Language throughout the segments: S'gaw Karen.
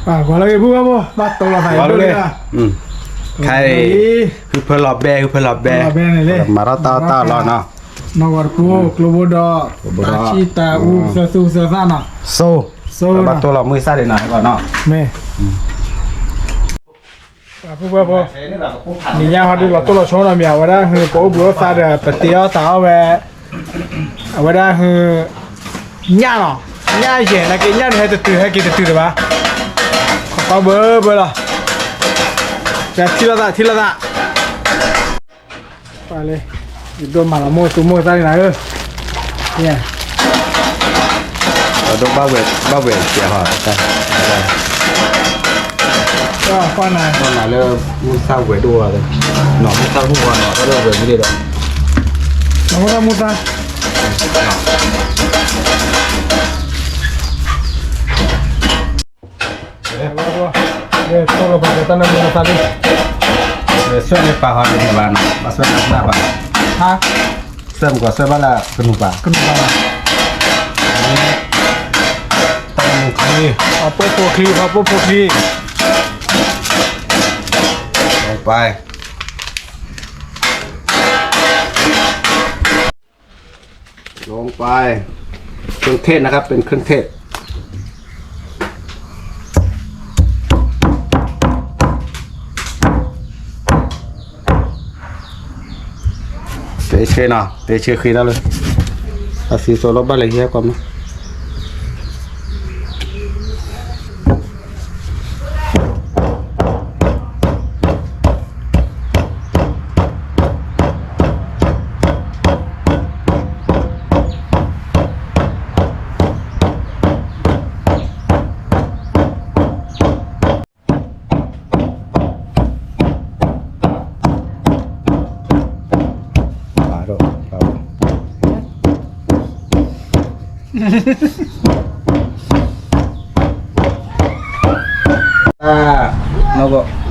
ဂီၤလၢအဂ့ၤ ပုၢ်ဝဲၢ်ဖိ ဘၣ်တိလီၤသးအံၤဒိၣ်လံ, ခဲအံၤ ဟုဖၢလီၤဘဲ ဟုဖၢလီၤဘဲ မၤထီၣ်တၢ်အီၣ်တၢ်အီလီၤနီၤ, နီၢ်ဂီၤတကိး ကျိဘိဒီး တၢ်ဆံၣ်တၢ်အူ သၢသူသၢသၣ်နီၤ, စိ ဘၣ်တိလီၤမုၢ်သၣ်ဒံးနီၤ ဟဲဂီၤနီၤ, မ့ၢ် ပုၢ်ဝဲၢ်ဖိ, နံၤညါဟီဒုးလီၤတိၢ်လီၤဆီနီၤမ့ၢ် အဝဲဒၣ်ဟု ပအိၣ်ဘှံးအိၣ်သါဒီး ပတ့အီၣ်သးအီၣ်ဝဲ, အဝဲဒၣ်ဟု ညၣ်နီၤ, ညၣ်ယဲၢ် နာ်က့ညၣ်န့ၣ် ဟဲတတုၤ ဟဲက့ၤတတုၤတဘၣ်, ခီဘၢဘၢလီၤ, ထံၣ်လိာ်သး ထံၣ်လိာ်သး ပှၤလၢ ယဒိၣ်မးလီၤ မိၢ်သူမိၢ်သၣ်န့ၣ်နၤဧၢ, ယဲ, ဒိၣ်ဘၣ်ဝဲ ဘၣ်ဝဲကဲဟီ, ပှၤနၤ ပှၤနၤလၢ မုၢ်သၣ်ဝဲဒိၣ်ဝဲ, နီၤ မုၢ်သၣ်မုၢ်ဝါနီၤ တၢ်လၢဝဲမ့ၢ်ဒ်ဒီး, နီၤ မုၢ်သၣ်မုၢ်သၣ် လၢဆိၣ်လၢပှၤကတၢၢ်နၢမူနသၣ်လံ, လၢဆိၣ်န့ၣ်ပာ်ဟီန့ၣ်ဘၣ်နီၤ ဘၣ်ဆိၣ်နၢ်ဘၣ်, ဟါ, ဆိၣ်မုၢ်ကီးဆိၣ်ဘၣ်လၢကနူၤပၢ်, ကနူၤပၢ်, တၢ်မူချံ, ဟီၣ်ပိၢ်ဖိချံ ဟီၣ်ပိၢ်ဖိချံ, လီၤပၢ် ลงไป เครื่องเทศนะครับ เป็นเครื่องเทศ တဲဆၢနီၤ တဲဆၢဃံလၢ်လၢ အသံသိလီၤဘၣ်လၢဟံၣ်ကွၢ်မး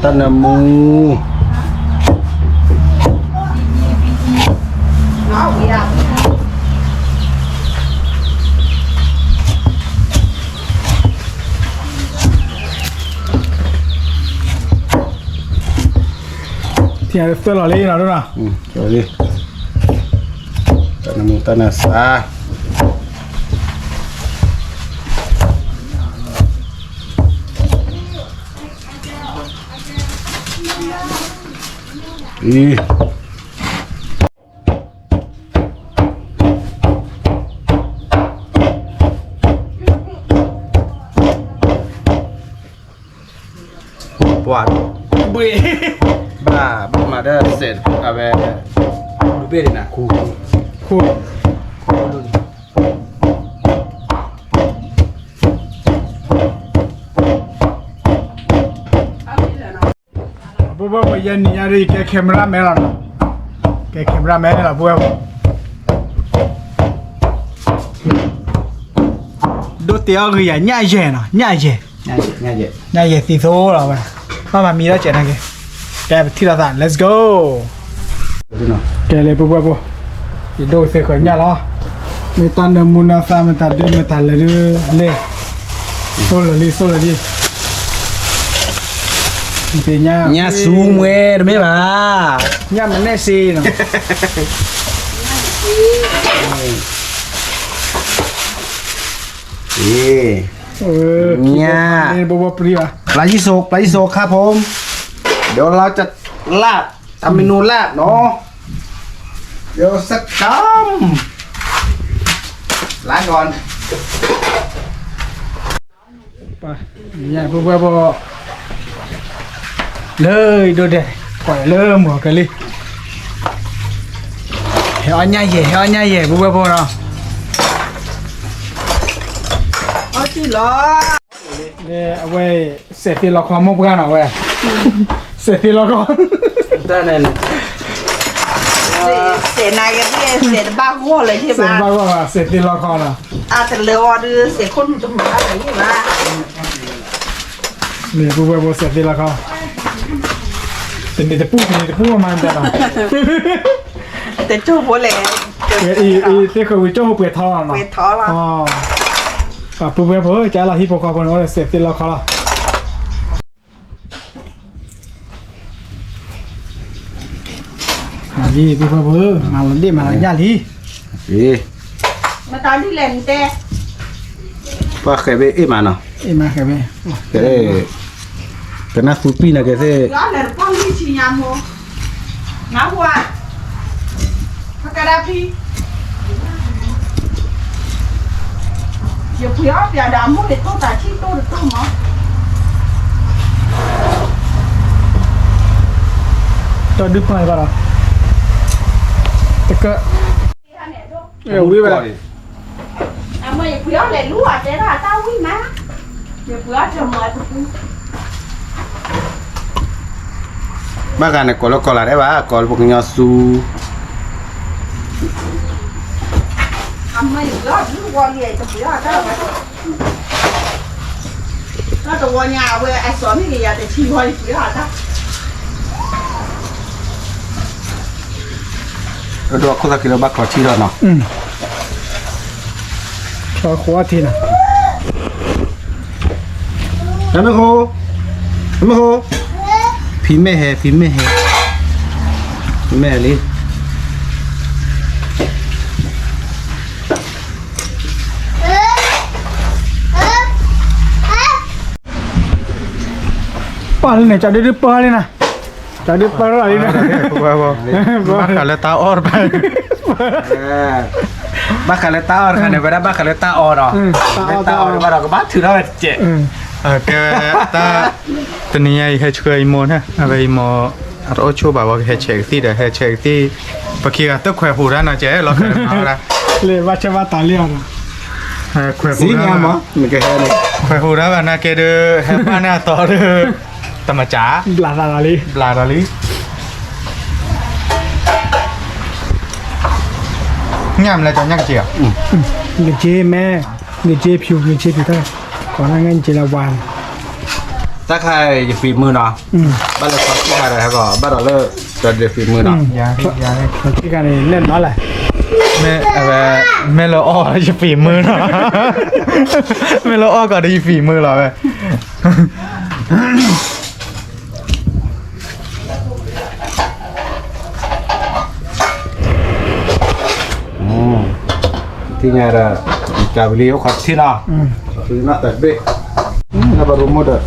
တၢ်နၢမူ ထံၣ်သၢလီၤလံနီၤဒိၣ်နီၤ လံ တၢ်နၢမူတၢ်နၢစါ အံၤ ပှၤ ဘှ့ၣ် ဘၣ် ဘၣ်မၤဒၢစဲး အဝဲ ခူတဘ့ၣ်န့ၣ်နၤ ခူ ခူ ခူ ပုၢ်ဘၣ်ပှၤယဲၢ်နံၤညါဒီး ယကဲ cameraman လီၤနီၤ ကဲ cameraman လီၤ ပုၢ်ဘၣ်ပှၤ ဒိၣ်တဲအီၣ်ဂ့ၤယၤ ညၣ်ယဲၢ်နီၤ ညၣ်ယဲၢ် ညၣ်ယဲၢ်သံသိလီၤဝဲ ဘၣ်မၤမံလီၤစဲးနာ်က့ ကဲပထံၣ်လိာ်သး let's go ကဲလၢပုၢ်ဘၣ်ပှၤ ယဒိၣ်ကသ့ဃၢၤညၣ်လီၤ မ့ၢ်တၢ်နၢမူနၢသၣ် မ့ၢ်တၢ်ဒုၣ်မ့ၢ်တၢ်လဲၤဒုးလဲၤ သိလၢာ်လံ သိလၢာ်လံ သ့ၣ်ညါ ညၣ်စူမှဲတမ့ၢ်ဘၣ် ညၣ်မနဲၣ်စ့နီၤ ညၣ် ปลายี่สก ปลายี่สกครับผม เดี๋ยวเราจะลาบ ทำเมนูลาบเนาะ เดี๋ยวสักคำ ล้างก่อน ပှၤ ညၣ်ပုၢ်ဘၣ်ပှၤ လၢဒိၣ်ဒဲး ကွၢ်လၢမုၢ်ကလံ ဟဲအီၣ်ညၣ်ယဲၢ် ဟဲအီၣ်ညၣ်ယဲၢ် ပုၢ်ဘၣ်ပှၤနီၤ အီၣ်တံၢ်လီၤ အဝဲ စဲးသ့လီခီမိၢ်ပှၢ်နီၤဝဲ စဲးသ့လီခီ တၢ်န့ၣ် စဲးနာ်က့ စဲးတဘၣ်ဂီၢ်လၢၤ စဲးတဘၣ်ဂီၢ်ဘၣ် စဲးသ့လီခီနီၤ အတလၢအီၤဒုး စဲးခိၣ်နူာ်တမုာ်ဘၣ်လၢၤဘၣ် မ့ၢ်ပုၢ်ဝဲၢ်ဖိစဲးသ့လီခီ တနံၤတပူၤ တနံၤတပူၤမး တၢ်နီၤ တကၠိၢ်ဖိလဲၣ် အံၤ အံၤ သ့ၣ်ဃုာ်ဝံၤကၠိၢ်ဖိပှဲၤထီလီၤနီၤ ပှဲၤထီလီၤ ပှၤပုၢ်ဝဲၢ်ဖိ ကၢလီၤဟံၣ်ဖိဃီဖိန့ၣ် အိၣ်ဒီးစဲးသ့လီခီလီၤ လံ ပုၢ်ဖိဖိ မၤလီၤဒ့ၣ်မၤလီၤယၢ်လံ, မတၤဒ်လဲၣ်နတဲ, ပှၤဃဲၤဘ့ၣ်အ့ၣ်မးနီၤ, အ့ၣ်မးဃဲၤဘ့ၣ်, ကနၣ်သူပံၢ်နီၤကဲသ့ၣ် နဝၤ, ဖကဒၣ်ဖံ, ယဖှ့ၤအီၣ်ပျးဒီးအမိၢ်န့ၣ်တိၢ်တၢ်ထံၣ်တိၢ်တတိၢ်မး, တဒုပၢ်ဘၣ်ဒီး, တက, ဝံၤဝဲ အမ့ၢ်ယဖှ့ၤအီၣ်လဲၤလူၤအတဲဒၣ်တၢ်ဝံၣ်မး, ယဖှ့ၤအီၣ်တမၤတပူၤ ဘၣ်ဂၤန့ၣ် ကိးလၢကီၢ်လၢ်ဒဲးဘၣ် ကိးလၢပှၤကညီသူ, အမ့ၢ်ယဖှ့ၤအီၣ်ဒုးဝီလံ ယတဖှ့ၤအီၣ်တၢ်ဘၣ်, တၢ်တဝီညါအဝဲအစီၤန့ၣ်ကယၤတဆံဝီယဖှ့ၤအီၣ်တၢ် ဒီးခိၣ်သၣ်ခံလၢဘၣ်ချီထံထီၣ်နီၤ, ချီဃိထံနီၤ, တမ့ၢ်ဃိ, တမ့ၢ်ဃိ, ဖံမဲာ်ဟဲ ဖံမဲာ်ဟဲ, ဖံမဲာ်ဟဲလံ. ပၢ်လံန့ၣ် ကၠီဒုဒုပၢ်လံနၤ, ကၠီဒုပၢ်လံန့ၣ်, ဘၣ်ဃးလၢတၢ်အီၣ်တဖၣ်, ဘၣ်ဃးလၢတၢ်အီၣ်တခါန့ၣ် ဝဲဒၣ်ဘၣ်ဃးလၢတၢ်အီၣ်ဒီး, တၢ်အီၣ်တၢ်အီၣ်ဘၣ်ဒီးကဘၣ်ထုးထီၣ်ဝဲတကဲး, ကဲဝဲတၢ်, တနံၤညါအံၤဟဲဆှၢအံၤမိၢ်န့ၣ် အဝဲအံၤမိၢ်, အတအိၣ်ဆိဘၣ်ဝဲကဟဲဆဲးကသံၣ်ဒီး ဟဲဆဲးကသံၣ်, ပခံဂၤတခွဲးဟူးတၢ်နီၤကဲး လီၤဖဲးမၤဝဲဒၣ်, လၢဘၣ်ဆၢဘၣ်တၢ်လံအီၤနီၤ, ခွဲးဟူးတၢ်ဘၣ်, ခွဲးဟူးတၢ်ဘၣ်နာ်က့ဒီး ဟဲဘၣ်န့ၣ်အသီဒီး, တမၤစၢ်, ဘျးလီၤလံ, ဘျးလီၤလံ. ညၣ်မလဲၣ် ကၠီညၣ်ကစ့ဧါ, ကစ့မဲ, ကစ့ဖၠူ ကစ့ဖၠူတၢ်, ကိးလၢငဲကစ့လၢဝါန့ၣ်, တၢ်ခါယဖံးမုၢ်နီၤ, ဘၣ်လၢခီခံခါဒီးဟဲကီး ဘၣ်ဒီးလၢ, တၢ်ဒုးဖံးမုၢ်နီၤ, ခီခံခါန့ၣ် နဲၣ်နီၤလဲၣ်, မ့ၢ်အဝဲ, မ့ၢ်လၢအီၣ်ယဖံးမုၢ်နီၤ, မ့ၢ်လၢအီၣ်ကီးဒီးယဖံးမုၢ်လီၤဝဲ. သ့ၣ်ညါဒီး, ကၢ်ပလံအိၣ်ခီၣ်ထံနီၤ, ပလံနီၣ်တၢ်တဘ့ၣ်, နဘၣ်ရိမိၢ်ဒီး,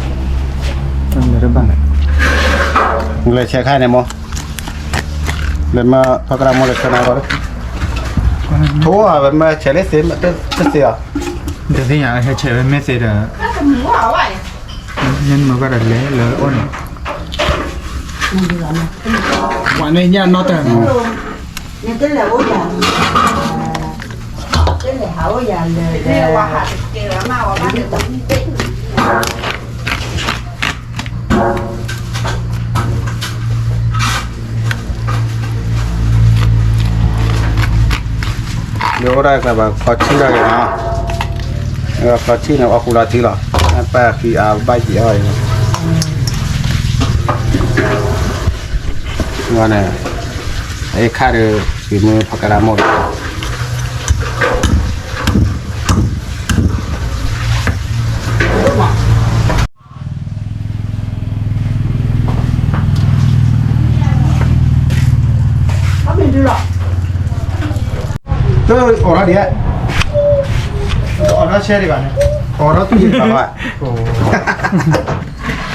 လဲၤဆဲးခါန့ၣ်မိၢ်, လဲၤမၤဖီကရၢမိၢ်လဲၤဆဲးနၤဂီၢ်, ထိဝဲမ့ၢ်ဆဲးလၢသ့, တသ့အီၤ, တသ့ၣ်ညါဟဲဆဲးဝဲမ့ၢ်သ့ဒီး ညၣ်မ့ၢ်ဘၣ်ဒီးလဲၤလၢအီၣ်န့ၣ်, ပှၤန့ၣ်ညၣ်နီၣ်တၢ်, မ့ၢ်အိၣ်ဒၣ်ကဘၣ်ခီဆံၣ်ဒၣ်က့ၤ, ခီဆံၣ်န့ၣ်အီၣ်ဃူလီၤထံလီၤ, ပၢ်ဖံးအါဘၣ်ယံာ်အီၣ်အံၤ, န့ၣ်, အအ့ၣ်ခါဒီး, ဖံးမုၢ်ဖီကရၢမိၢ်ဒီး တအိၣ်ထီၣ်ဒံး, တအိၣ်ထီၣ်ဆဲးဒံးဘၣ်န့ၣ်, တအိၣ်ထီၣ်တူၢ်ဒံးဘၣ်ဘၣ်,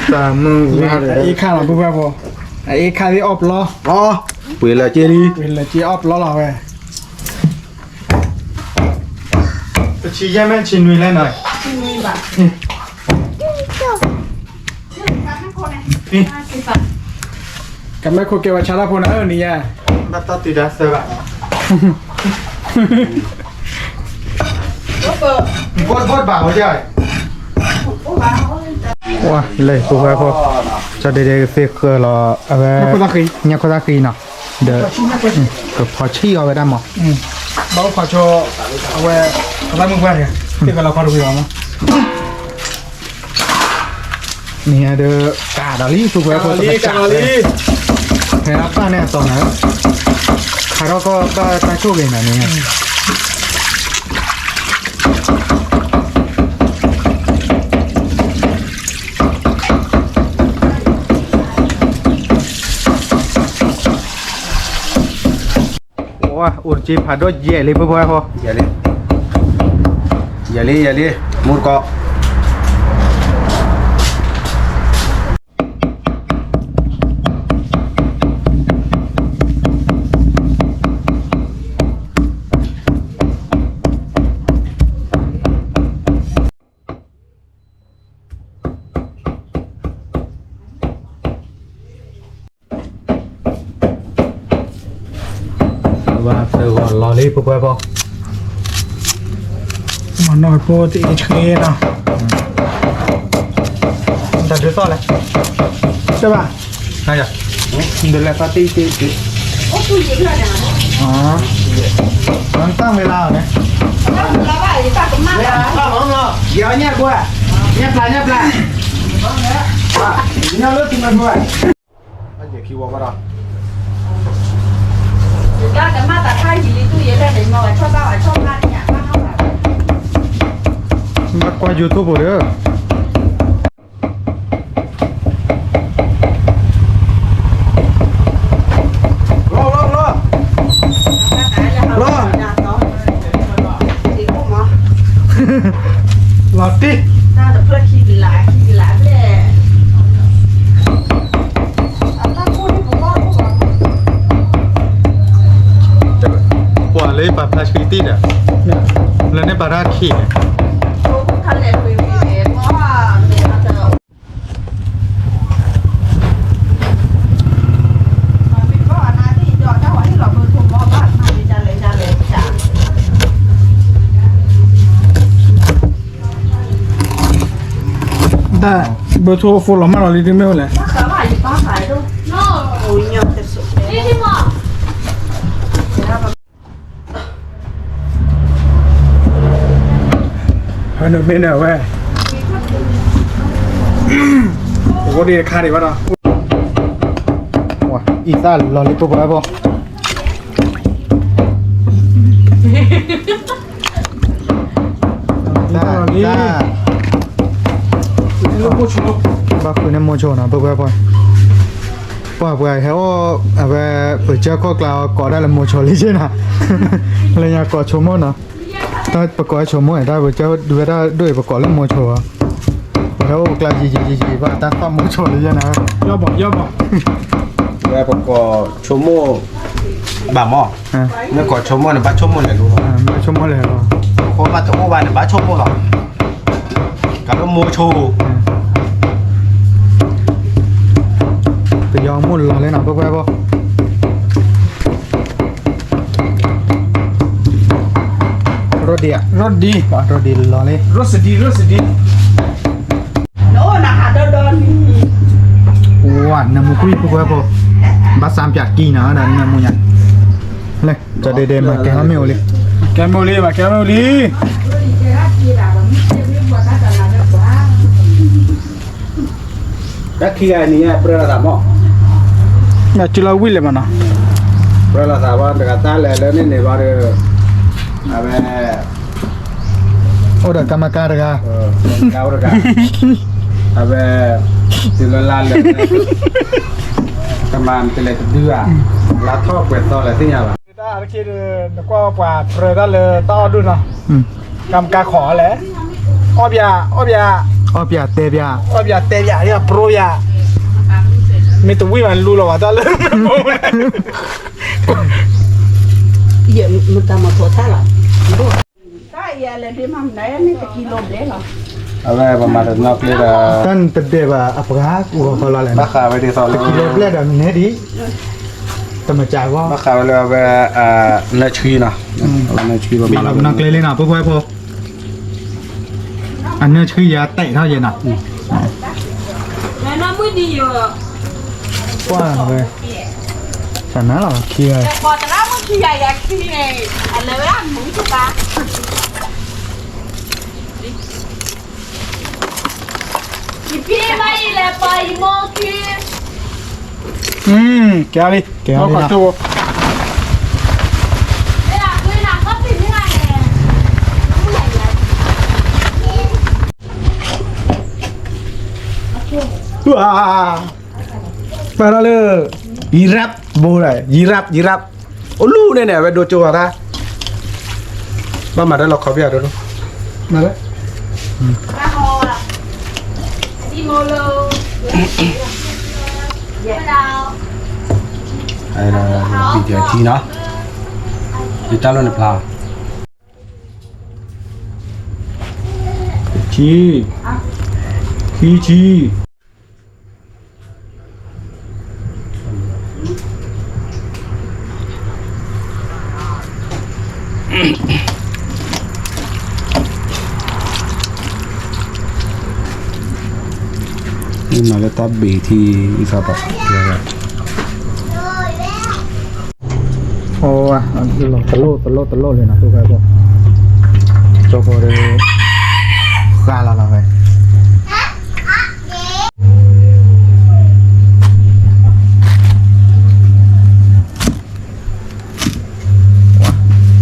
တၢ်မုၢ်ဝါဒီး အအ့ၣ်ခါလီၤ ပုၢ်ဝဲၢ်ဖိ, အအ့ၣ်ခါသ့ၣ်အီၣ်ပျီ, ပှ့ၤလၢက့လံ, ပှ့ၤလၢက့အီၣ်ပျီလီၤဝဲ. တဆံယဲၢ်မ့ၢ်ဆံနွံလဲၣ်နီၤ, ကမဲခိၣ်ကဲဝဲဆါတၢ်ဖိနၤဧၢ နံၤယါ, ဘၣ်တၢ်တုၤတၢ်သၢဘၣ်, ဘၣ်ဘၣ်ဘၣ်ဝဲ, ဝါလဲၤပဝဲဖိ, ကၠီဒဲဒဲကသ့ဃၢလီၤ အဝဲ, ညၣ်ခိၣ်သၣ်ဃံနီၤ, ဒီး, ကဖီဆံၣ်အီၤဝဲဒၣ်မး, ဘၣ်အိၣ်ခိးဆိ, အဝဲ, ကဘၣ်မုၢ်ပှၢ်တဂၤ, သ့ၣ်ကလီၤခီတဝံၤလီၤမး. နံၤညါဒီး, ကၢ်ဒီးလံ ပုၢ်ဝဲၢ်ဖိတကးလံ, ဖဲအပၢ်န့ၣ်အသီနၤ, ခးထီၣ်ကီၢ်ဘၣ်တၢ်ဆိၣ်ဂ့ၤနၤန့ၣ် နံၤညါဒီး, အိၣ်တက့ၢ်ဖးဒိၣ်ယဲၢ်လံ ဖိဖိဝဲဖိ, ယဲၢ်လံ, ယဲၢ်လံ ယဲၢ်လံ, မူတကိး ဝဲသၢဂီၤလီၤလံ ဖိဖိဝဲဖိ, မၤနီၢ်ဖိတအ့ၣ်ဆှံနီၤ, တၢ်ဒုးသီၣ်လဲၣ်, ကဘၣ်, ဒ်လဲၣ်သီၣ်တ့ၢ်တ့ၢ်တ့ၢ်, တၢ်မ့ၢ်လါန့ၣ်, ယညၣ်ကွၢ်, ညၣ်ပျၢ် ညၣ်ပျၢ်, ညၣ်လၢသူမကွၢ် ဘၣ်ကွၢ် YouTube ဖိဒီး, လီၤတံၢ် ပှၤလၢပာ်ဖျါဆှံတံၢ်ဒီး, လၢန့ၣ်ပာ်တၢ်ခံးန့ၣ်, တၢ်ဘၢထိဖိလီၤမၢ်လီၤလံ ဒုးမ့ၢ်အိၣ်လဲၣ်. ဟဲနမ့ၢ်န့ၣ်ဝဲ, အိၣ်ဒံးတခါဒံးဘၣ်ဒီး, အံသၣ်လီၤလံ ဖိဖိဝဲဖိ, တၢ် ဘၣ်ဃုန့ၢ်မိၤဆိနီၤ ဖိဖိဝဲဖိ, ပှၤပှၤဟဲအိၣ် အဝဲ ပကစၢၢ်ခိၣ်ကျါကိးဒၣ်လၢမိၤဆိလံက့နီၤ, လၢညါကိးဆိကမိၣ်နီၤ, တၢ်ပကိးဆိကမိၣ် တၢ်ပကစၢၢ်ဝဲဒၣ်ဒိၣ်အံၤ ပကိးလၢမိၤဆိ, ပဟဲအိၣ်ပကျါယံာ်ယံာ်ယံာ်ယံာ် ဘၣ်တၢ်သီၣ်မိၤဆိလံယဲနီၤ, ယီဘီယီဘီ, ဝဲပကိးဆိကမိၣ် ဘၣ်မး, မ့ၢ်ကိးဆိကမိၣ်န့ၣ် ဘၣ်ဆိကမိၣ်လဲၤလိၤလီၤ, ဘၣ်ဆိကမိၣ်လဲၤလိၤ, အဃိဘၣ်တအိၣ်ဘၣ်န့ၣ် ဘၣ်ဆိကမိၣ်လီၤ, ကလၢမိၤဆိ, ပယီၤမိၢ်လီၤလံနီၤ ဖိဖိဝဲဖိ, ရိဒံ, ရိဒံ, ရိဒံလီၤလံ, ရိစဒံ, ရိစဒံ, ဝၤ နၢမူကွံာ် ဖိဖိဝဲဖိ, ဘၣ်စၢ်ပၠးကံနီၤဒီးနၢမူညါ, လၢ ကၠီဒ့ဒ့ မၤကဲထီၣ်မ့ၣ်အူလံ, ကဲမ့ၣ်အူလံ မၤကဲမ့ၣ်အူလံ. တၢ်ခံဂၤနံၤညါပြၢလိာ်သးမး, နစုလီၤဝံၣ်လဲၣ်မးနီၤ, ပြၢလိာ်သးဘၣ် တဂၤတၢ်လဲၤလၢန့ၣ်န့ၣ်ဘၣ်ဒီး, အဝဲ အိၣ်ဒီးကမကါတဂၤ, ကမကါအိၣ်တဂၤ, အဝဲ တုၤလၢလါလဲၤ ကမၤတလဲၤတဒုဧါ, လါထီၣ်ပှဲၤသီလဲၣ်သ့ၣ်ညါဘၣ်. တၢ်အါတက့ၢ်ဒီး နကွၢ်ပှၤပြၢတၢ်လၢတၢ်အီၣ်ဒိၣ်နီၤ, ကမကါခိးအီၤလဲၣ်, အီၣ်ပၠး အီၣ်ပၠး, အီၣ်ပၠးတဲပၠး, အီၣ်ပၠးတဲပၠး ပြိပၠး, မ့ၢ်တဝံၣ်ဘၣ်လူလီၤဘၣ်တၢ်လၢ မတၤမၤဖိးဆၣ်လီၤ, တၢ်အံၤအလဲၤဒ့မၤမနုၤ မ့ၢ်တကံလိဘျဲၣ်လီၤ, အဝဲပမၤတနီၣ်ကျဲဒီး တၢ်နတဒဲးဘၣ်အပှၤကူၣ်ဂီၤဃီလီၤလဲၣ်, ဘၣ်ဃးဝဲဒ်သိးလၢ တကံလိဘျဲၣ်ဒီးနဟဲဒံး, တမၤစၢ်ဂီၢ် ဘၣ်ဃးဝဲလၢအဝဲ နၢဆှံနီၤ, နၢဆှံပမၤလီၤ ပနီၣ်ကျဲလံနီၤ ဖိဖိဝဲဖိ, အနၢဆှံယၤတဲာ်ထီၣ်ယဲနီၤ, ကွၢ်ဝဲ သနၤလီၤခံဂၤ, ကဲလံ, ကဲလံနီၤ, ပၢၢ်ထီၣ်လၢ ယံၤရၢပ်ဘိလီၤ, ယံၤရၢပ် ယံၤရၢပ်, အိၣ်လူၤန့ၣ်န့ၣ် အဝဲဒိကၠိဝဲဒၣ်, ဘၣ်မၤတၢ်လီၤခီဘၣ်ယၤဒိၣ်ဒိၣ်, မၤလၢ ဒ်ကၠီနီၤ, ခံ, ခံဆံ. မ့ၢ်မၤလၢတၢ်ဘ့ၣ်ထံအံၤသးဘၣ်, အိၣ်ဝဲ, တလိၣ်တလိၣ်တလိၣ်လံနီၤ, တိၢ်ခါကိၢ်, ကၠိဖိဒီး, ဃါလီၤလီၤဝဲ.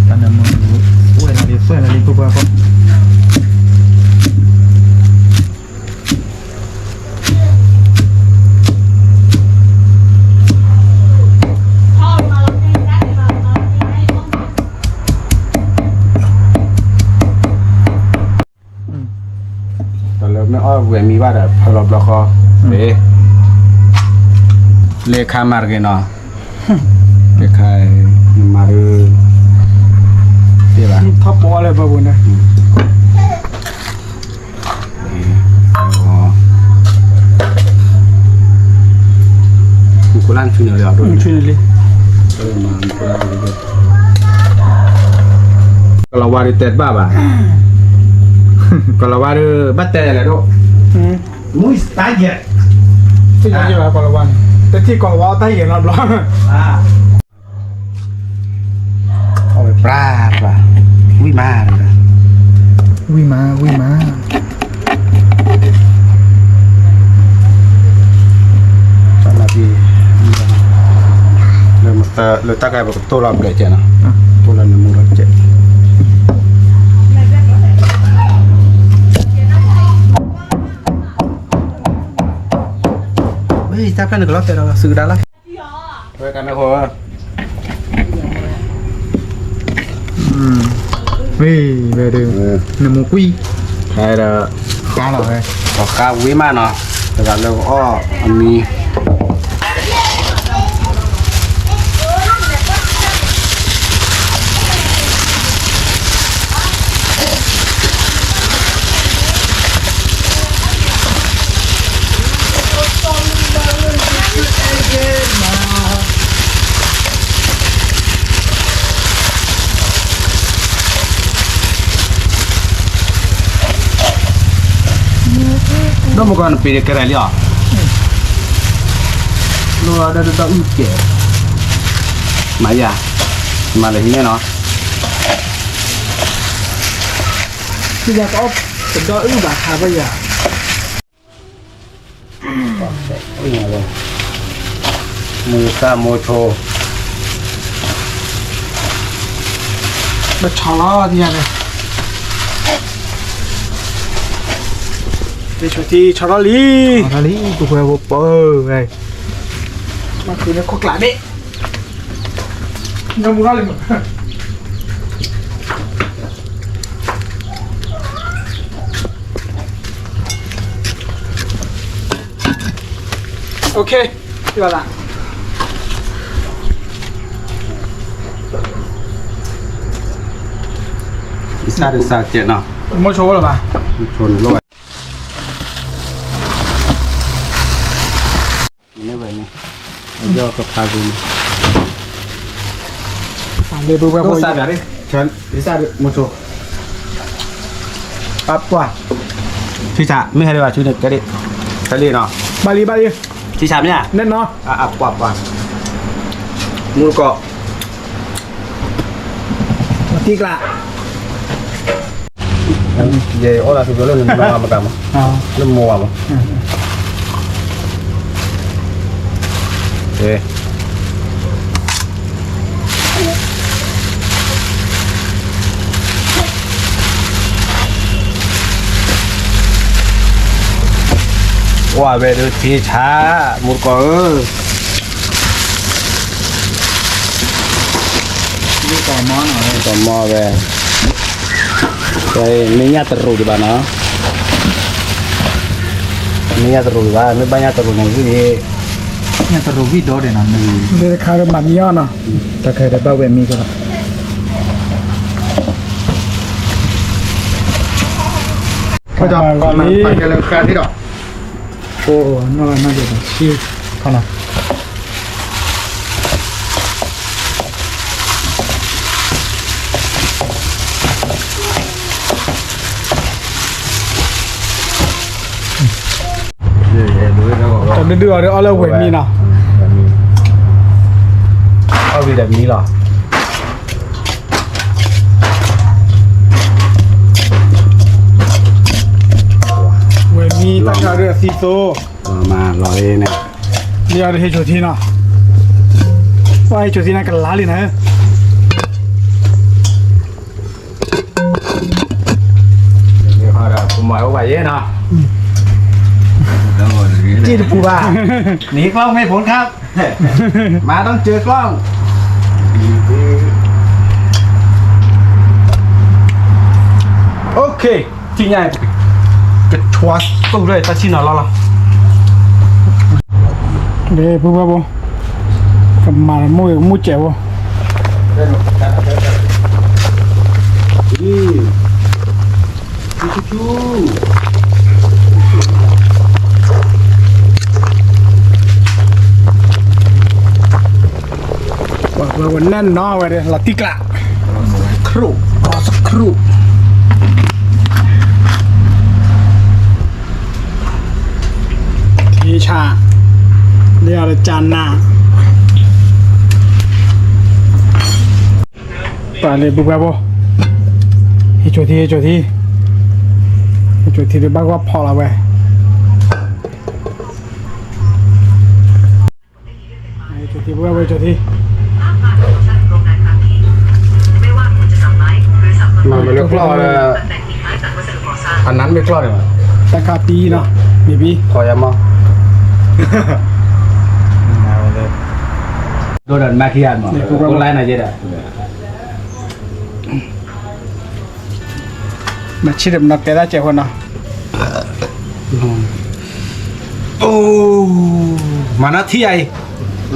တၢ်နၢမူ အိၣ်လီၤလံ သွဲၣ်လီၤလံ ပှၤပှၤပှၤ. တၢ်လၢမ့ၢ်အီၣ်ဝဲမံဘၣ်ဒီး ဖၢလီၤဘျီဃီ, မ့ၢ်, လ့ခါမၤတဂ့ၤနီၤ, လ့ခါ, မၤဒုး, သ့ဘၣ်, ထီၣ်ပီလၢပှၤပူၤန့ၣ်. မုၢ်ခိၣ်လၢ်နဆူန့ၣ်လံ, နဆူန့ၣ်လံ, ကလီၤဝါဒုးတဲတဘၣ်ဘၣ်, ကလီၤဝါဒုး ဘၣ်တဲလဲၣ်ဒိၣ်, မုၢ်တၢ်ယဲၢ်, တၢ်ယဲၢ်ဘၣ်ကလီၤဝါန့ၣ်, တထံၣ်ကလီၤဝါအီၣ်တၢ်ယဲၢ်နီတဘျီ. အဝဲပြၢပြၢ, ဝံၣ်မး, ဝံၣ်မး, ဝံၣ်မး, လၢတၢ်ကဲပကတိၢ်လီၤဘျဲၣ်ကဲနီၤ, တိၢ်လီၤနမူလီၤကဲ, ဝံၣ်တၢ်ဖျၢၣ်န့ၣ်ကလီၤတဲာ်ဒီး စုကဒါလီၤ. ဝဲကနၢ်ဃိ, ဝဲဒီး, နမူကွံာ်, ဒီး, ဃါလီၤဝဲ, ဃါဝံၣ်မးနီၤ, တဂၤလၢကအီၣ်အမံၤ ဒီးမကီနပ့ၤကရဲၣ်လံအီၤ, လိၣ်ဒီးတဒီအုၣ်ကဲ, မၤယၤ, မၤလၢဟံးန့ၣ်နီၤ, ယၤကအီၣ်တဒီအုၣ်ဘၣ်ဟးဘၣ်ယၤ. မိၢ်သၣ်မိၢ်ဆိ, ပဆီလီၤဒ်ယၤန့ၣ်, ပဆီထံဆီထီၣ်လံ, ဆီထီၣ်လံ, ပှၤပှၤပှၤ, မၤဃုာ်န့ၢ်ခိၣ်ကျးန့ၣ်, နမူထီၣ်လံမး. OK, ယဘၣ်လၢ, ယစၢ်ဒုးစၢ်ကဲးနီၤ, မိၢ်ဆိဝဲလၢၤဘၣ်, ဆိန့ၣ်လိၣ်ဝဲ, မ့ၢ်ဝဲန့ၣ်, ယကဖးဂ့ၤန့ၣ်, လၢဘုဘၣ်ဖိ, ယစၢ်ဒုး, ယစၢ်ဒုး, မိၢ်ဆိ အပှၤ, ထံဆး မ့ၢ်ဟဲလၢဘၣ်ဆူန့ၣ် ကဲဒ်, ကဲလံနီၤ, ဘၣ်လံ ဘၣ်လံ, ထံဆးမ့ၢ်ဧါ, နဲနီၤ, အပှၤပှၤ, မူတကိး, တံကျး, ယအိၣ်လၢသုးကျိၤလၢနနီၢ်မတၤမး, လၢမိၢ်ဝၤမး, ဝဲဒၣ်ထံဆး မူတကိးဧၢ. မ့ၢ်တီၤမီဝဲ, မ့ၢ်ညၣ်တရူးဒံးဘၣ်နီၤ, မ့ၢ်ညၣ်တရူးဒံးဘၣ်, မ့ၢ်ဘၣ်ညၣ်တရူးန့ၣ်ဝံၤ, ညၣ်တရူးဝံၤဒီးဒဲးနီၤ, တၢ်ခါဒီးမၤမံအီၤနီၤ, တၢ်ခါဒီးဘၣ်ဝဲမံကလီၤ. တဒုဒုအီၤဒီးအီၣ်လၢဝဲၢ်မံနီၤ, အီၣ်ဝံၤဒီးမံလီၤ. ဝဲၢ်မံတၢ်ခါဒီးအသံသိ, မၤလီၤန့ၣ်, လံအီၤဒီးဟ့ၣ်ဆိၣ်ထံနီၤ, ပှၤဟ့ၣ်ဆိၣ်ထံန့ၣ်ကလါလံနီၤ. ပမၤအိၣ်ဘၣ်ယဲနီၤ, တံၢ်တပူၤဘၣ်, หนีกล้องไม่พ้นครับ, มาต้องเจอกล้อง. โอเค, ထံၣ်ညါ, ကဆှီသူၣ်လၢတၢ်ဆံၣ်နီၤလီၤလီၤ. ဒီးဖုဖုဘိ, ကမၤမူၢ်မူၢ်စဲးဘိ, ပှၤဝဲန့ၣ်နီၤဝဲဒၣ် လီၤတံၢ်ကျး, ခရူၣ်, ခရူၣ်. ထံဆး, လၢအီၤဒီးကၢနၤ, ပှၤလၢဘုပှဲၤဘိ, ဟ့ၣ်ကၠိထံ ဟ့ၣ်ကၠိထံ, ဟ့ၣ်ကၠိထံဒီးဘၣ်ဂီၢ်ဖီၣ်လီၤဝဲ. ကၠိထံ, ဝဲကၠိထံ, မၤမ့ၢ်လၢကျီၢ်လၢ အနါမ့ၢ်ကျီၢ်န့ၣ်, တၢ်ခါပံနီၤ, မ့ၢ်ပံ, ခီယမီ, ဒိၣ်ဒီးနမၤခံဂၤမး, ကိးလါနၤယဲဒီး မၤဆံၣ်ဒီးမနီၤတဲဒၣ်စဲးဖိနီၤ, အိ, မၤနီထံၣ်ယၤအံ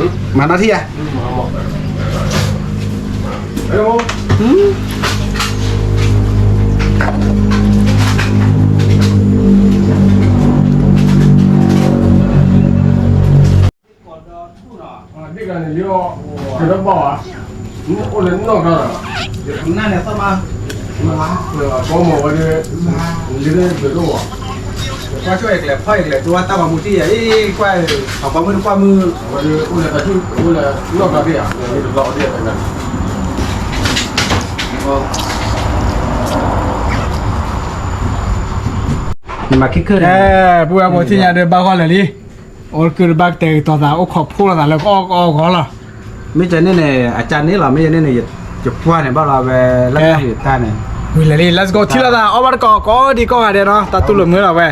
ၤ, မၤနီထံၣ်ယၤ.မၤခံခၢၣ်န့ၣ်, ပဝဲဖိထံၣ်ညါဒီးဘၣ်ဂီၢ်လၢာ်လံ, အိၣ်ကၢၢ်ဒီးဘၣ်ကတဲာ်ကတီၤသး အိၣ်ခိးဖှိၣ်လိာ်သးလၢကအီၣ်ကအီအဂီၢ်လီၤ. မ့ၢ်ကန့ၣ်န့ၣ် အကန့ၣ်လီၤ, မ့ၢ်ကန့ၣ်န့ၣ် ယပှၢ်န့ၣ်ဘၣ်လီၤဝဲ, လၢတၢ်န့ၣ်, ဝံၤလၢာ်လံ let's go ထံၣ်လိာ်သး အီၣ်ဘၣ်တကိးကိးဒံကိးဂၤဒဲးနီၤ, တၢ်တူၢ်လိာ်မုာ်လီၤဝဲ,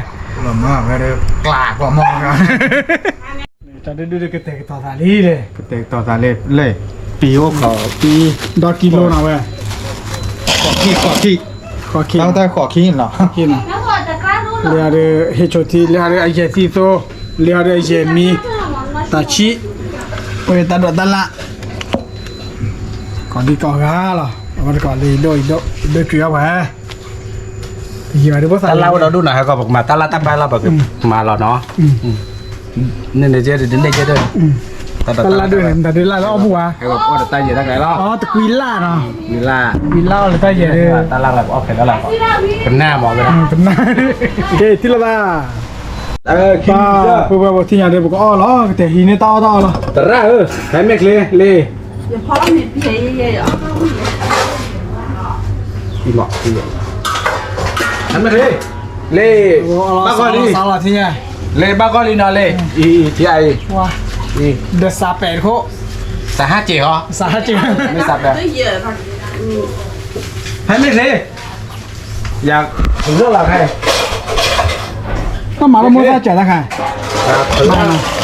ကျးကွၢ်မီၢ် တၢ်ဒုဒုကတဲာ်ကတီၤသးလံ, ကတဲာ်ကတီၤသးလံ, လၢပံအိၣ်ခိး, ပံဒီကံလိနီၤဝဲ, ဃိးခံ, ဃိးခံ, ဃိးခံ, တၢ်ဃိးခံလီၤ, လၢအီၤဒီးဟ့ၣ်ဆိၣ်ထံ, လၢအီၤဒီးအယဲၢ်သံသိ, လၢအီၤဒီးအယဲၢ်မံ, တၢ်ဆံ, ပဝဲတၢ်ဒိးတၢ်လၢ်, ကိးဒံကိးဂၤလီၤ, အဝဲတကိးလၢယဒိၣ်ယဒိၣ်ယဒိၣ်ကွံာ်အီၤဝဲ, တၢ်လၢ်ဝဲဒီးဒိၣ်နီၤ ဟဲကီး ပကမၤတၢ်လၢ်တၢ်ပၢ်လီၤ ပကမၤလီၤနီၤ, န့ၣ်န့ၣ်ကဲဒ်န့ၣ်ကဲဒ်, တၢ်လၢ်ဒိၣ်န့ၣ် တၢ်ဒုးလၢ်လၢအီၣ်ပူၤဧါ, တၢ်ယဲၢ်တၢ်ကျဲလီၤ, တကွံလၢ်နီၤ, ကွံလၢ်, ကွံလၢ်အီၤလၢတၢ်ယဲၢ်ဒ်, တၢ်လၢ်လၢပအီၣ်ဖဲလၢ်လၢ်, ကနၣ်မးဝဲဒၣ်, ကနၣ်, ကဲထံၣ်လိာ်သး ပှၤဖိဝဲၢ်ဖိထံၣ်ညါဒီး ပကအီၣ်လီၤ, ကတဲာ်ဟံးန့ၢ်တၢ်အီၣ်တၢ်အီလီၤ, သရၣ်ဧၢ, ဟဲမ့ၢ်ချ့လံ, ဟဲမ့ၢ်ချ့, လံ, ဘၣ်ဂီၢ်လံ, လံဘၣ်ဂီၢ်လံနီၤလံ, အံၤအံၤထံအံၤ, ဒီးစးပဲာ်တခိၣ်, စးဟးက့ၤဟီ, စးဟးက့ၤ, မ့ၢ်စးပဲာ်, ဟဲမ့ၢ်ချ့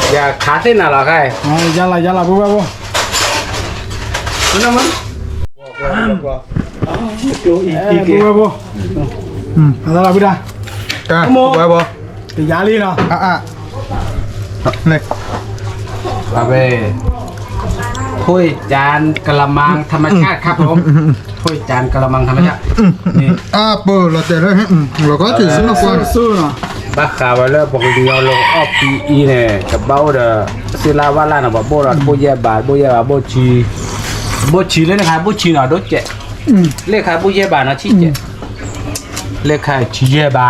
ယၤခးသ့ၣ်နၤလီၤခါအံၤ, ယၤလီၤ ယၤလီၤ ပဝဲၢ်ဖိ, နမ့ၢ် ကဝဲဘိ, အသးလီၤဘုဒၣ်, ကဝဲဘိ, တယါလံနီၤ, အဝဲ, ถ้วยจานกะละมังธรรมชาติครับผม ถ้วยจานกะละมังธรรมชาติ นี่ อ่า เปิด เราแต่ละ เราก็ถือสนุกกว่า ဘၣ်ဃးဝဲလၢပှၤကညီလၢအီၣ်ပံအံၤန့ၣ် ကဘၣ်အိၣ်ဒီး စ့လါဝါလၢ်န့ၣ် ပှၤဘိၣ်ဒီး ဘိၣ်ယဲၢ်ဘး ဘိၣ်ယဲၢ်ဘး ဘိၣ်ဆံ, ဘိၣ်ဆံလၢန့ၣ်ခါ ဘိၣ်ဆံနီၤ ဒိၣ်စဲး, လၢခါဘိၣ်ယဲၢ်ဘးနီၤ ဆံးစဲး, လၢခါဆံယဲၢ်ဘး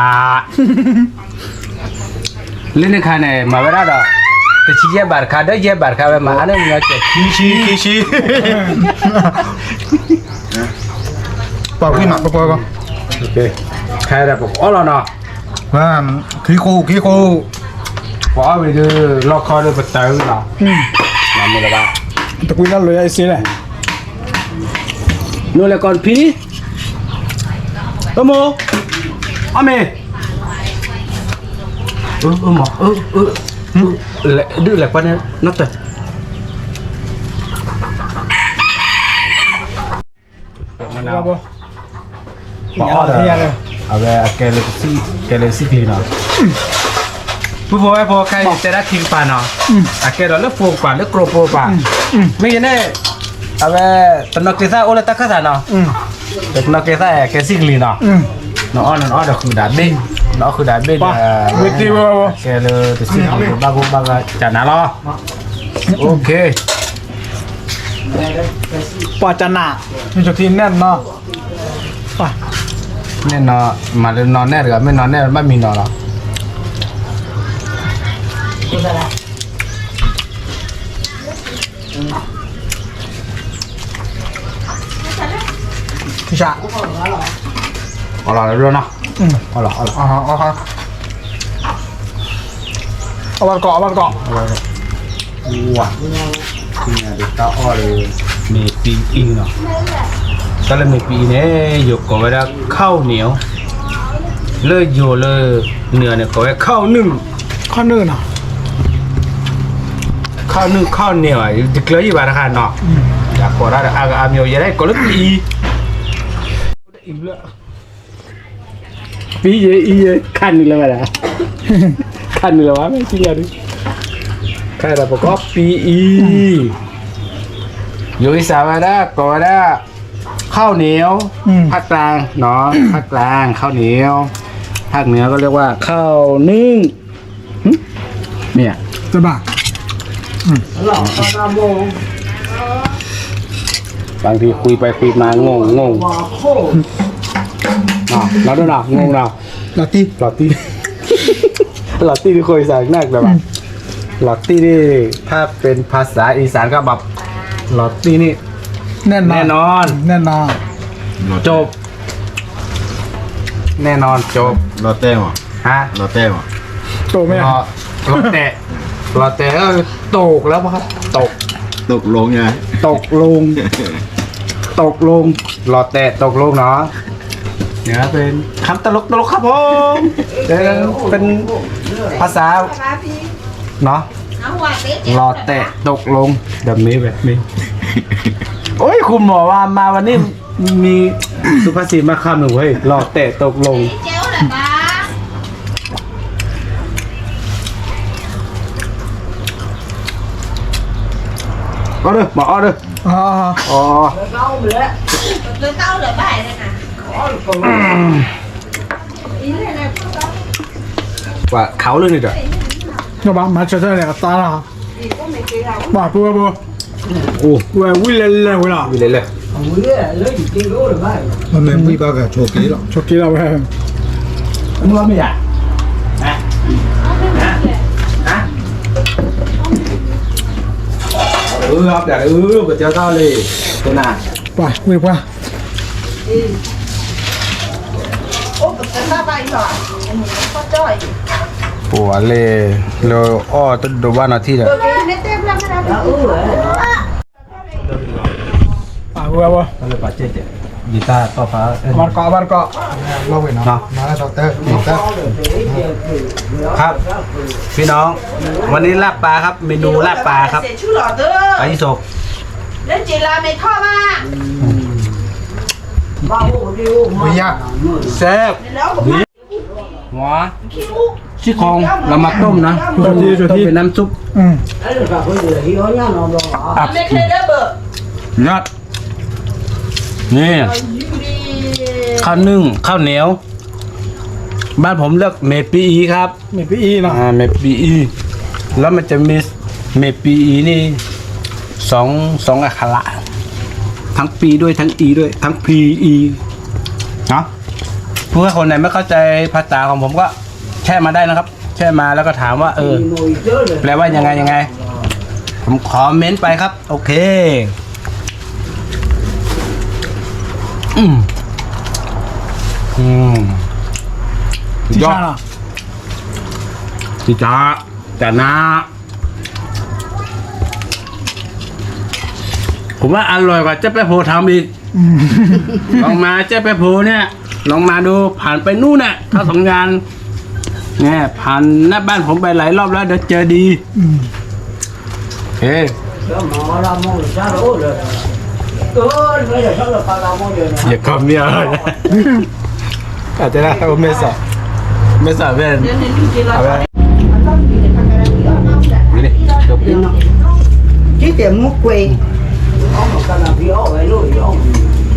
လၢန့ၣ်ခါန့ၣ် မၤဝဲဒၣ်ဒီး တဆံယဲၢ်ဘးတခါ ဒီးယဲၢ်ဘးတခါဝဲ မၤအါန့ၣ်မ့ၢ်ကဲခံဆံ ခံဆံ, ပှၤကွံာ်မး ပှၤပှၤပှၤ, ခဲအံၤဒီးပကအီၣ်လီၤနီၤ, ခံခိၣ် ခံခိၣ်, ပအီၣ်ဝံၤဒီး လီၢ်ခီဒီးပတၢ်အုၣ်လီၤ, မ့ၢ်လၢၤဘၣ်, တကွံလၢလိာ်ယါအံၤစ့လဲၣ်, နလဲၤကီၢ်ဖံ အမိၢ်, အမ့ၢ် အမ့ၢ်, ဒုးလဲၤကွၢ်န့ၣ် နီၢ်တၢၢ်, ပအီၣ်ဒီး အဝဲအကဲလၢကစံၣ်, ကဲလၢစံၣ်ကလံၤနီၤ, ပုၢ်ဖိဝဲၢ်ဖိခဲအံၤတဲဒၣ်ခံကပၤနီၤ, အကဲဒီးလၢဖိကပၤ လၢကျိဖိကပၤ, မ့ၢ်ယဲန့ၣ် အဝဲ တနီၤက့ၤသၣ်အိၣ်လၢတၢ်ခၢၣ်သးနီၤ, တနီၤက့ၤသၣ်ကဲစံၣ်ကလံၤနီၤ, နအီၣ်နအီၣ်ဒီးဃုာ်ဒၣ်ဘ့ၣ်, နအီၣ်ဃုာ်ဒၣ်ဘ့ၣ်ဒီး ကဲလၢတစံၣ်ကလံၤဘၣ်ဂိၢ်ဘၣ်ဂၤကနၤလီၤ, ပှၤကနၤ, မ့ၢ်ကထံနဲၣ်နီၤ, နဲၣ်နီၤ, မၤလၢနီၤနဲၣ်တဂၤ မ့ၢ်နီၤနဲၣ်ဘၣ်မံၤနီၤလီၤ. အီၣ်လီၤလၢနီၤ, အီၣ်လီၤ, အီၣ်လီၤ, အီၣ်ဘၣ်တကိး အီၣ်ဘၣ်တကိး, ဝါ, တၢ်အီၣ်လၢ မ့ၢ်ပံအံၤနီၤ, တၢ်လၢမ့ၢ်ပံအံၤန့ၣ် ယိၤကိးဝဲဒၣ် ข้าวเหนียว, လၢယိၤလၢ နုာ်န့ၣ် ကိးဝဲ ข้าวนึ่ง, ข้าวนึ่งနီၤ, ข้าวนึ่ง ข้าวเหนียว တကျၢၤယံၤဘၣ်တခါနီၤ, ယကိးဒၣ်ဒီးအါဂၤအါမံၤ ယဲဒၣ်ကိးလၢပံအံၤ, ပံယဲအံၤယဲ ခါနုာ်လၢၤဘၣ်ဒၣ်, ခါနုာ်လၢၤဘၣ် မ့ၢ်ပံယဲဒၣ်, ခဲအံၤဒီးပကိးပံအံၤ, ယိၤအံၤစးဝဲဒၣ် ကိးဝဲဒၣ် ข้าวเหนียว ภาคกลางနီၤ, ภาคกลาง ข้าวเหนียว, ภาคเหนือก็เรียกว่า ข้าวนึ่ง, မ့ၢ်ဧါ, တဘၣ်, บางทีคุยไปคุยมา งงงง, ลองดูเนาะ งงเนาะ, ลอตตี้ ลอตตี้ ลอตตี้นี่คุยภาษาอังกฤษนะ ลอตตี้นี่ ถ้าเป็นภาษาอีสานก็แบบ ลอตตี้นี่ แน่นอน แน่นอน แน่นอน จบ แน่นอน จบ ลอตเต้ว่ะ ฮะ ลอตเต้ว่ะ โตไหมอะ ลอตเต้ ลอตเต้ เออ ตกแล้วปะครับ ตก ตกลงไง ตกลง ตกลง ลอตเต้ ตกลงเนาะ เนี่ย เป็นคำตลกตลกครับผม เป็น เป็นภาษา เนาะ ลอตเต้ ตกลง แบบนี้ แบบนี้ โอ้ย คุณหมอว่ามาวันนี้ มีสุภาษิตมาคำหนึ่งเว้ย ลอตเต้ ตกลง เอาเด้อ มาเอาเด้อ อ๋อ อ๋อ กว่าเขาเรื่องนี้เด้อ နော်ဘၣ် မၤစၢၤတၢ်န့ၣ် အသါလီၤ, ဘၣ် ပဝဲဘိ, အိၣ် ဝဲဝံၤလဲၤလဲၤဝဲလီၤ, ဝံၤလဲၤလဲၤ, မ့ၢ်ဝံၤဘၣ်ကဆိးက့လီၤ, ဆိးက့လီၤဝဲ, မ့ၢ်မ့ၢ်ယါ, ဟါ, ဟါ, ဟါ, အၢ ပျၢ်လၢ ပတဲသီလံ, ပနၤ, ပှၤ ဝံၤပှၤ ပှၤလဲၤလၢအီၣ်တဒိးဘၣ်နီၤထံၣ်ဒီး, အဝဲဝဲ, ယတၢ်တီၢ်ဖး, အဘၣ်တကီၢ်, အဘၣ်တကီၢ်, ครับ พี่น้อง วันนี้ลาบปลาครับ เมนูลาบปลาครับ ปลายี่สก လၢက့ၤလါမ့ၤထီၣ်ဘၣ်, ဝံၤယါ, စဲး, ဝံၤ, ဝါ, ซี่โครง เรามาต้มนะ ต้ม ต้มเป็นน้ำซุป อืม อ่ะ ยอด นี่ ข้าวนึ่ง ข้าวเหนียว บ้านผมเรียกเมปีอีครับ เมปีอีเนาะ อ่า เมปีอี แล้วมันจะมีเมปีอีนี่ สอง สองอักขระ ทั้งปีด้วย ทั้งอีด้วย ทั้งพีอี เนาะ เพื่อคนไหนไม่เข้าใจภาษาของผมก็แชร์มาได้นะครับ แชร์มาแล้วก็ถามว่า เออ แปลว่ายังไง ยังไง ผมคอมเมนต์ไปครับ โอเค อืม อืม สุดยอด จีจ๋า จ๋านะ ผมว่าอร่อยกว่าเจ๊แป๊ะโพทำอีก อืม ลองมาเจ๊แป๊ะโพเนี่ย ลองมาดู ผ่านไปนู่นน่ะ เข้าสังงาน เนี่ย ผ่านหน้าบ้านผมไปหลายรอบแล้ว เดี๋ยวเจอดี อืม โอเค อย่าคอมเมนต์ อาจจะได้ ไม่สอบ ไม่สอบเป็น เอาไป นี่ เดี๋ยว ကြီးတယ်မူကွေး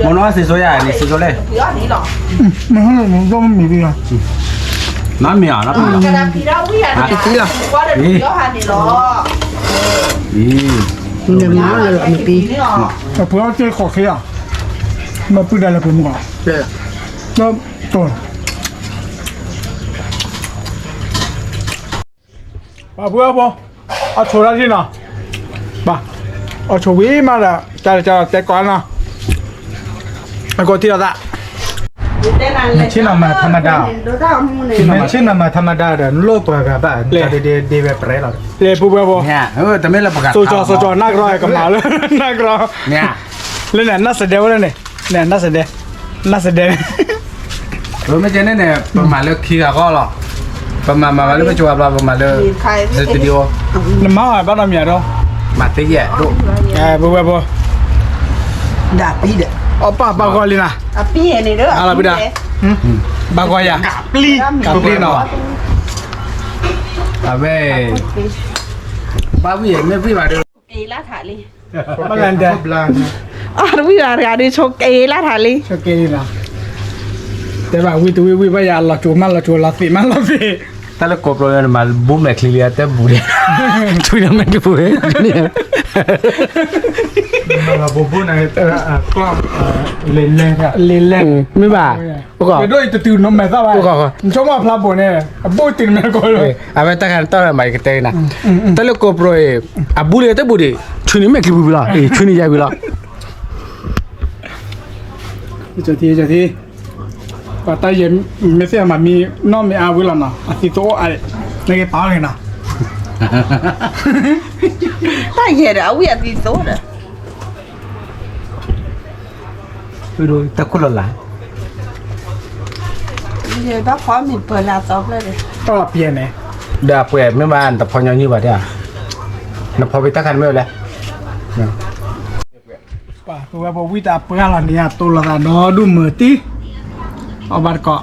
မနောစေစိုးရ နေစေစိုးလဲ မဟဲတော့မီးပြီလား နမီးอ่ะ နမီးอ่ะ ကဒါဖီဒါဝံၣ်ရန့ၣ် ကသီလီၤ ကွၢ်ဒီးယီဟန်န့ၣ်လီၤ နမီးလၢမီးပြီ အပှၤအကဲခီၣ်ခဲอ่ะ မပုဒ်လဲၣ်ပမီး တော့ ပှၤဖုအဖိ အဆိဒၣ်ထံနီၤ ဘၣ် အဆိဝံၤမးဒီး ကၢ်လၢကၢ်လီၤတဲကိးနီၤ အကိးထံလီၤသး မ့ၢ်ဆ့ၣ်နီၤမၤထမဒါ မ့ၢ်ဆ့ၣ်နီၤမၤထမဒါဒီး နလိၣ်ပှၤဂၤဘၣ် ဒ့ဒ့ဒ့ဝဲပြဲလီၤ လဲၤဖုဖုအဖိ စိကၠီစိကၠီ နၢ်ကရီကမၤလၢ နၢ်ကရီ လၢန့ၣ် နၢ်စဒဲဝဲလၢန့ၣ် နၢ်စဒဲ နၢ်စဒဲ မ့ၢ်ကဲန့ၣ်န့ၣ် ပမၤလၢခံဂၤဃီလီၤ ပမၤမၤမၤလၢပကဝၤဘျီ ပမၤလၢ စတူဒီအိ နမၤအီၤဘၣ်နီတမံၤဒီး မၤသ့ယဲၢ်ဒိၣ် ပဝဲဖိ ဒၣ်ပံဒီး အပၢ်ပၢ်ဂီၤလံနၤ အပံန့ၣ်ဒီး အလီၤပံဒီး ဘၣ်ဂီၤယၤ ကပျံနီၤ အဝဲ ဘၣ်ဝံၣ်မ့ၢ်ဝံၣ်ဘၣ်ဒီး က့ၤလၢထးလံ ဘၣ်လၢဒဲ အဝံၣ်ဘၣ်တဂၤဒီး ဆိက့ၤလၢထးလံ ဆိက့ၤလံနီၤ တဲဘၣ်ဝံၣ်တဝံၣ်ဝံၣ်ဘၣ်ယၤ လီၤစိၤမးလီၤစိၤ လီၤသ့ၣ်မးလီၤသ့ၣ် တၢ်လၢကိးပျိန့ၣ် မၤဘူမဲာ်ချံလံ အတဲဘူဒဲး ထွံၣ်န့ၣ်မဲာ်တဘူန့ၣ် မၤလီၤဘူဘူန့ၣ် ကျီၢ် လံာ်လဲၢ် လံာ်လဲၢ် မ့ၢ်ဘၣ် ကဒိၣ်အံၤတတုၤနမဲာ်သၣ်ဘၣ် နဆိကမိၣ်ဖျါဘိန့ၣ် အဘူၣ်တုၤနမဲာ်ကိးလီၤ အဝဲတၢ်ခါတၢ်မၤကတဲနၤ တၢ်လၢကိးပျိအံၤ အဘူလံာ်တဘူဒံး ထွံၣ်န့ၣ်မဲာ်ချံဘူဝံၤလီၤ ထွံၣ်န့ၣ်ယါဝံၤလီၤ ပှၤတၢ်ယဲၢ်မ့ၢ်သ့ၣ်မၤမံနီၢ်မ့ၢ်အါဝံၤလီၤနီၤ အသံသိအါ နကပာ်အီၤက့ၤနီၤ တၢ်ယဲၢ်ဒီး အဝံၣ်အသံသိဒီး တၢ်ခိၣ်လီၤလၢ် ယဘၣ်ဖီမ့ၤပၢၤလၢအသီဖျၢၣ်ဒီး တၢ်လီၤပျဲန့ၣ် ဒီးအပှဲၤမ့ၢ်ဘၣ် နတဖီညီနုၢ်ဘၣ်တဲ နဖီဖံတၢ်ခါန့ၣ်မ့ၢ်ဝဲလဲၣ် ပဝဲပဝံတၢ်ပှၢ်လီၤန့ၣ် အတိၢ်လီၤသးဒီဒူၣ်မုာ်တံၢ် အီၣ်ဘၣ်တကိး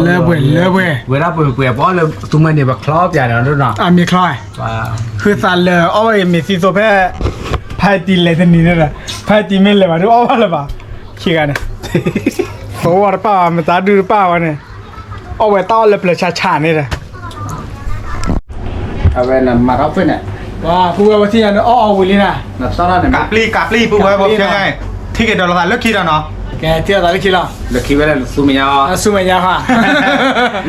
လၢပှဲၤလၢပှဲၤ ဝဲဒၣ်ပှဲၤပှဲၤပအီၣ်လၢသူမွဲန့ၣ် ပချီပၠးန့ၣ်ဒ်နီၤ အမ့ၢ်ချီ ဃုသးလၢအီၣ်ဝဲမ့ၢ်သံသိဖဲ ဖဲတံၤလဲၤတနံၤန့ၣ်ဒီး ဖဲတံၤမ့ၢ်လဲၤဘၣ်ဒုးအီၣ်ဘၣ်လၢၤဘၣ် ခံဂၤန့ၣ် သိဝဲတပၣ်ဘၣ် မတၤဒုးတပၣ်ဝဲန့ၣ် အီၣ်ဝဲတၢ်အီၣ်လၢပျၢၤဆါဆါန့ၣ်ဒီး အဝဲနမၤထီၣ်ဖဲန့ၣ် ပှၤဖုဝဲပထံၣ်ညါန့ၣ် အီၣ်အီၣ်ဝံၤလံနၤ ကးပျံၤ ကးပျံၤ ဖုဝဲပထံၣ်ညါ ထံၣ်က့ၤဒီးလီၤသးလၢခံဒီးနီၤ ကဲထံၣ်လီၤသးလၢခံလီၤ လၢခံဝဲလၢသူမဲာ်ညါ ဆူမဲာ်ညါ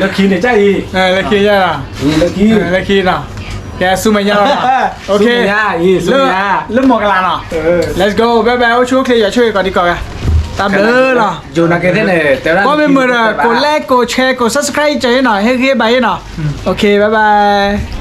ဃီ လၢခံန့ၣ်ကၢ်အံၤ လၢခံလီၤ လၢခံ လၢခံနီၤ ကဲဆူမဲာ်ညါလီၤ လၢမီၢ်ကလးနီၤ Let's go bye bye အိၣ်ဆူၣ်အိၣ်ချ့ယွၤဆိၣ်ဂ့ၤကိးဒံကိးဂၤ တၢ်ဘျုးလီၤ ကိးမ့ၢ်မုာ်ဒီး ကိး like ကိး share ကိး subscribe ကၢ်အံၤနီၤ ဟ့ၣ်ဂံၢ်ဘါအံၤနီၤ OK bye bye